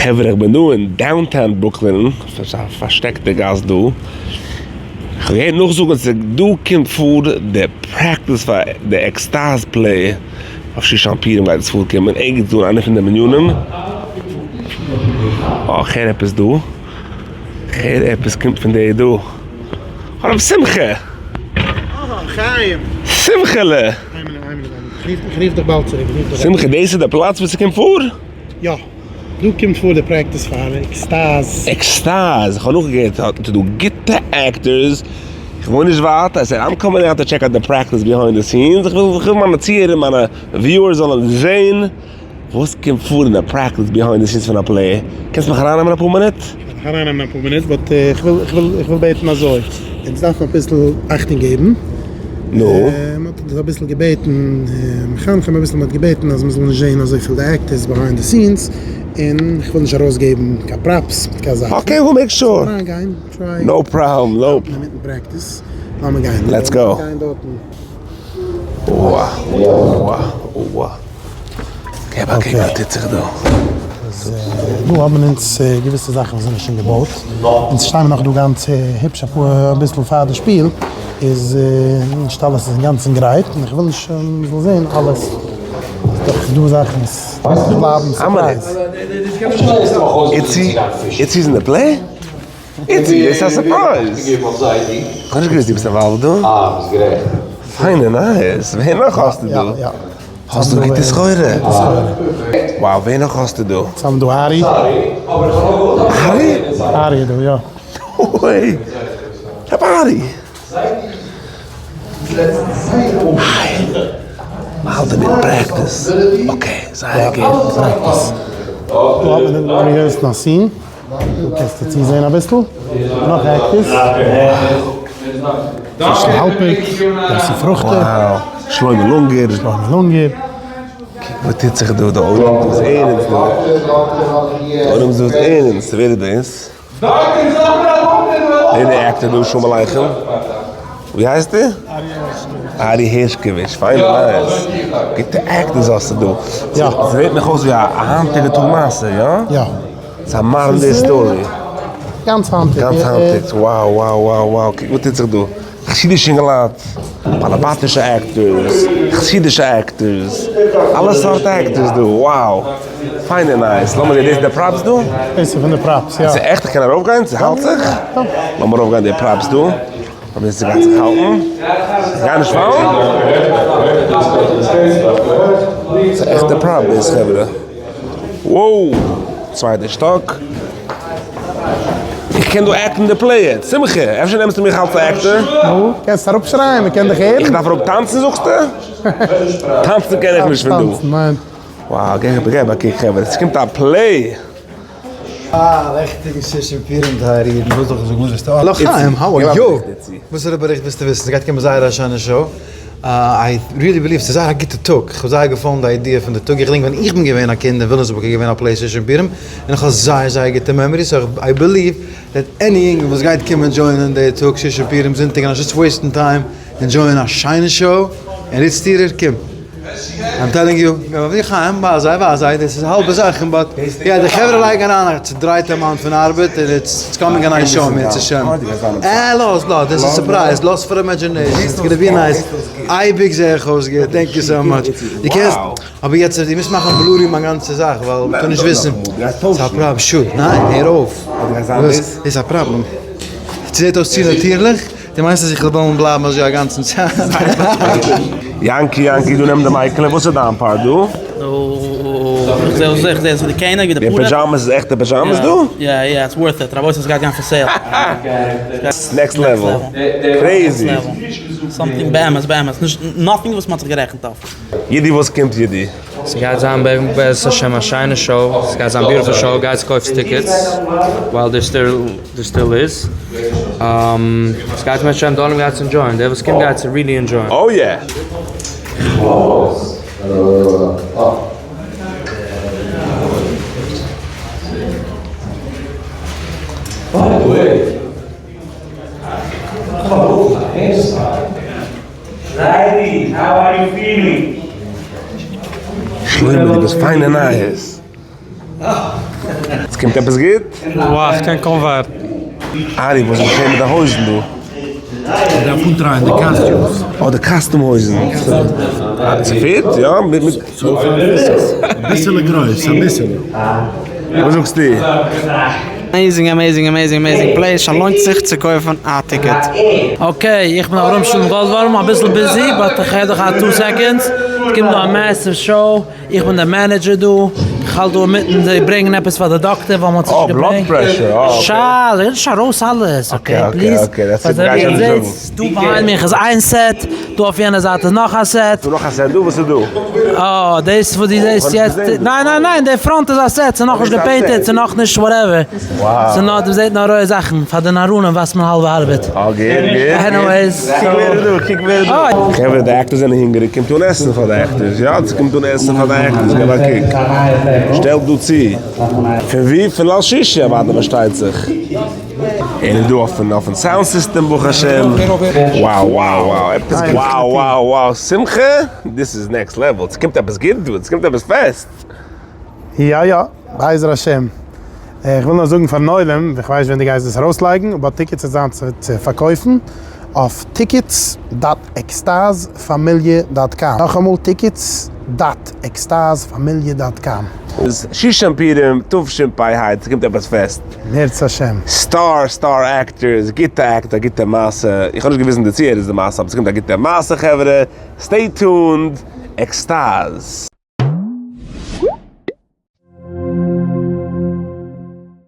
חברה איך בין דא אין downtown ברוקלין, ס'איז א פארשטעקטע גאס דא, כ'האב געהערט נאכזאגן אז דא קומט פאר די practice פאר די עקסטאז play אויף שושן פורים גייט עס פארקומען ערגעץ דא אין איינע פון די בנינים, אה כ'הער עפעס דא, כ'הער עפעס קומט פון די דא, הרב שמחה! חיים! שמחה'לע! שמחה דאס איז די פלאץ וואו ס'קומט פאר? יא. דא קומט פאר די practice פאר עקסטאז. עקסטאז, איך האב נאכגעהערט ס'איז דא גוטע actors, איך וואוין נישט ווייט, I said I'm coming out to check out the practice behind the scenes, איך וויל מיינע צוהערער מיינע viewers זאלן זעהן וואס קומט פאר אין די practice behind the scenes פון א play, קענסט מיך ארייננעמען אפאר מינוט? איך וועל דיך ארייננעמען אפאר מינוט, but איך וויל איך וויל איך וויל בעטן אזוי, אונז דארפן אביסל אכטונג געבן, נו? מען האט אונז אביסל געבעטן, מחנכים אביסל, מען האט געבעטן אז מען זאל נישט זען אזויפיל די actors behind the scenes, און איך וויל נישט ארויסגעבן קיין props מיט קיין זאכן. okay we'll make sure. אריינגיין, try. no problem, no. אינמיטן practice, לאמיר גיין. let's go. גיין דארטן. אוה אוה אוה. געב א קוק וואס טוט זיך דא. איז דא האבן אונז געוויסע זאכן וואס זענען שוין געבויט, אונז שטייען נאך דא גאנץ היפש אפאר אביסל פאר די שפיל, איז נישט אלעס איז אינגאנצן גרייט, און איך וויל נישט מ'זאל זען אלעס, איז דאך דא זאכן וואס בלייבן surprise. איצי, איצי איז אין די play? איצי, דאס איז א surprise! כ'האב נישט געוואוסט דו ביסט involved דא. פיינע נייעס! ווער נאך האסטו דא? האסט דא גוטע סחורה! Wow, ווער נאך האסטו דא? אונז האבן דא ארי. ארי? ארי איז דא, יא. no way! רבי ארי! היי! מ'האלט אינמיטן practice. okay, זייער גוט. practice. דא האט מען rehearsed א scene. דא קענסטו צוזעהן אביסל נאך actors. פישל האלפערט, יוסי פרוכטער. Wow, שלמה לונגער. שלמה לונגער. קוק וואס טוט זיך דא, די עולם דא איז ערענסט דא. די עולם דא איז ערענסט, ווער איז דאס? ווער איז די actor דא? שלום עליכם. ווי הייסט ער? ארי הערשקאוויטש, פיינע נייעס. גוטע actors האסטו דא. יא. ס'זעט מיך אויס ווי א היינטיגע טאג מעשה, יא? יא. ס'איז א modern day story. גאנץ היינטיג. גאנץ היינטיג. Wow wow wow wow קוק וואס טוט זיך דא. חסידישע אינגעלייט, באלעבאטישע actors, חסידישע actors, אלע סארט actors דא, wow. פיינע נייעס. לאמיר זעהן, דאס איז די props דא? דאס איז פון די props, יא. ס'איז עכט? איך קען ארויפגיין? ס'האלט זיך? לאמיר ארויפגיין די props דא. לאמיר זעהן צו ס'גייט זיך האלטן. ס'גייט נישט פאלן? ס'איז עכטע prop דאס חברה. Wow! צווייטע שטאק. איך קען דא act ן די play יעצט. שמחה, אפשר נעמסטו מיך אלס א actor? נו, קענסט אראפשרייען, מען קען דיך הערן. איך דארף אראפ טאנצן זאגסטו? טאנצן קען איך נישט פון דא. ניין. Wow, געב א קוק חברה, ס'קומט א play! אה, לעכטיגע שושן פורים טייערע אידן, וואס זאל איך זאגן, וואס ווילסטו? אה, לחיים, how are you? וואסערע באריכט ווילסטו וויסן? ס'גייט קומען זייער א שיינע show, I really believe ס'איז זייער א גוטע טאג, כ'האב זייער געפאלן די idea פון די טאג, איך געדענק ווען איך בין געווען א קינד אין וויליאמסבורג איז געווען א play שושן פורים, און איך האב זייער זייער גוטע memories, so I believe that any אינגל וואס גייט קומען join ען די טאג שושן פורים זונטאג און אנשטאטס waste ן time enjoy ען א שיינע show אין ריץ טירער, קום. I'm telling you, ווי חיים, ווייל זיי, ווייל זיי, דאס איז האלבע זאכן, but יא, די חברה לייגן אריין א צודרייטע amount פון ארבעט, און it's coming א נייע show אם ירצה השם. אה, לאז, לאז, דאס איז surprise, לאז פאר imagination, it's gonna be nice. אייביג זע איך אויס גוט, thank you so much. דו קענסט, אבער יעצט, דו מוזט מאכן blurry מיין גאנצע זאך, ווייל מ'טאר נישט וויסן. ס'איז א פראבלעם, שו, ניין, הער אויף. דאס איז א פראבלעם. ס'זעט אויס צו נאטירליך. דו מיינסט אז איך וועל וועלן בלייבן אזוי א גאנצן צייט? יענקי יענקי דו נעם די mic עלע, וואס איז דיין part דא? איך זעה איך זעה אזוי די קעניג ווי די די pyjamas איז עכטע pyjamas דא? יא יא it's worth it רבותי עס גייט גיין פאר sale. Next level. Crazy. Something באמת באמת נישט nothing וואס מ'האט זיך גערעכנט אויף. אידי וואס קומט אידי? ס'גייט זיין בעזרת השם א שיינע show, ס'גייט זיין beautiful show, גייטס קויפטס tickets while there still there still is, ס'גייט אם ירצה השם די עולם גייט עס enjoy ען, דער וואס קומט גייט עס really enjoy ען. Oh yeah! שלמה דו ביסט פיינע נייעס. עס קומט עפעס גוט? וואו איך קען קוים ווארטן. ארי וואס איז געשען מיט די הויזן דא? מ'דארף אנטרייען די costumes. אה די costume הויזן. ס'פיט? יא? מיט מיט. אביסעלע גרויס, אביסעלע. וואס זאגסטו? amazing amazing amazing amazing place, ס'לוינט זיך צו קויפן א ticket. okay, איך בין אברהם שלום גאלדווארם, אביסל busy, but איך הער דיך א two seconds, ס'קומט דא א massive show, איך בין דער manager דא, איך האלט דא אינמיטן זיי ברענגען עפעס פאר די דאקטער ווייל מ'האט זיך געברענגט. שאא, רעד נישט ארויס אלעס, okay please. דא behind מיך איז איין set, דא אויף יענע זייט איז נאך א set. ס'דא נאך א set דא? וואס איז דא? אה, דאס וואס דו זעסט יעצט, ניין ניין ניין, די front איז א set, ס'איז נאכנישט גע paint עט, ס'איז נאכנישט whatever. ס'איז נאר, דו זעט נאר רויע זאכן, פאר די נאראנים ווייזט מען האלבע ארבעט. אה, גוט גוט. anyways, קוק ווער איז דא, קוק ווער איז דא. חברה די actors זענען הונגעריג, קומט אן עסן פאר די actors, יא, ס'קומט אן עסן פאר די actors, געב א קוק. שטעלט דא צו. פון ווי? פון ליל שישי אוודאי פארשטייט זיך. ער איז דא אויפן אויפן sound system ברוך השם. wow wow wow עפעס wow wow wow שמחה this is next level ס'קומט עפעס גוט דא ס'קומט עפעס פעסט. יא יא, בעזר השם. איך וויל נאר זאגן פארן עולם, איך ווייס נישט ווען דו גייסט דאס ארויסלייגן, אבער tickets וועט זיין צו פארקויפן אויף tickets dot עקסטאז פאמיליע dot com. נאכאמאל tickets dot עקסטאז פאמיליע dot com. שושן פורים תשפ ה, ס'קומט עפעס פעסט. אם ירצה השם. star star actors, גוטע act, א גוטע מעשה, איך האב נישט געוויזן די צוהערערס די מעשה אבער ס'קומט א גוטע מעשה חברה, stay tuned, עקסטאז.